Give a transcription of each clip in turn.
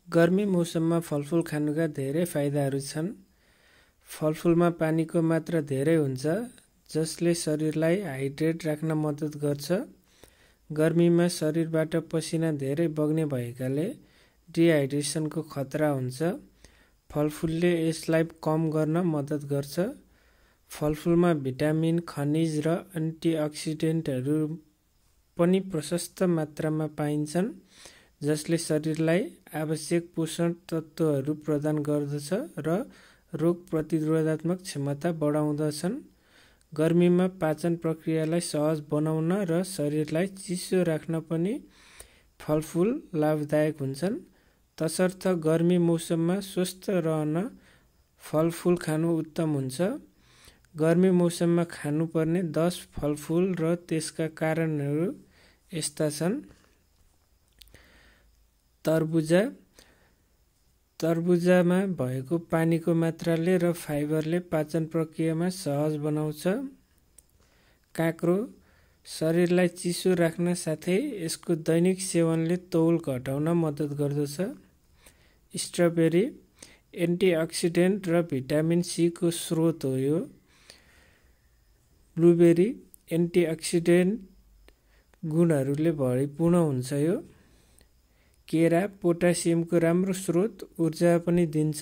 गर्मी मौसममा फलफुल खानुका धेरै फाइदाहरू छन्। फलफुलमा पानीको मात्रा धेरै हुन्छ, जसले शरीरलाई हाइड्रेट राख्न मद्दत गर्छ। गर्मीमा शरीरबाट पसिना धेरै बग्ने भएकाले डिहाइड्रेसनको खतरा हुन्छ। फलफुलले यसलाई कम गर्न मद्दत गर्छ। फलफुलमा भिटामिन, खनिज र एन्टिअक्सिडेन्टहरू पनि प्रशस्त मात्रामा पाइन्छन्, जसले शरीरलाई आवश्यक पोषण तत्त्वहरू प्रदान गर्दछ र रोग प्रतिरोधात्मक क्षमता बढाउँदछन्। गर्मीमा पाचन प्रक्रियालाई सहज बनाउन र शरीरलाई चिसो राख्न पनि फलफुल लाभदायक हुन्छन्। तसर्थ गर्मी मौसममा स्वस्थ रहन फलफुल खानु उत्तम हुन्छ। गर्मी मौसममा खानुपर्ने 10 फलफुल र त्यसका कारणहरू यस्ता छन्। तरबुजा। तरबुजामा भएको पानीको मात्राले र फाइबरले पाचन प्रक्रियामा सहज बनाउँछ। काँक्रो। शरीरलाई चिसो राख्न साथै यसको दैनिक सेवनले तौल घटाउन मद्दत गर्दछ। स्ट्रबेरी। एन्टिअक्सिडेन्ट र भिटामिन सी को स्रोत हो यो। ब्लुबेरी। एन्टिअक्सिडेन्ट गुणहरूले भरिपूर्ण हुन्छ यो। केरा। पोटासियमको राम्रो स्रोत, ऊर्जा पनि दिन्छ।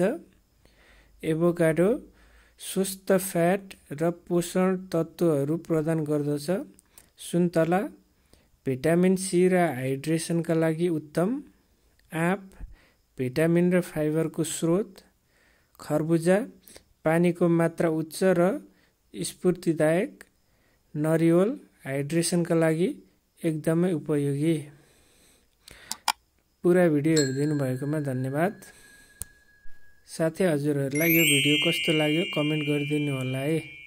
एभोकाडो। स्वस्थ फ्याट र पोषण तत्त्वहरू प्रदान गर्दछ। सुन्तला। भिटामिन सी र हाइड्रेसनका लागि उत्तम। आँप। भिटामिन र फाइबरको स्रोत। खरबुजा। पानीको मात्रा उच्च र स्फूर्तिदायक। नरिवल। हाइड्रेसनका लागि एकदमै उपयोगी। पुरा भिडियो हेरिदिनु भएकोमा धन्यवाद। साथै हजुरहरूलाई यो भिडियो कस्तो लाग्यो कमेन्ट गरिदिनु होला है।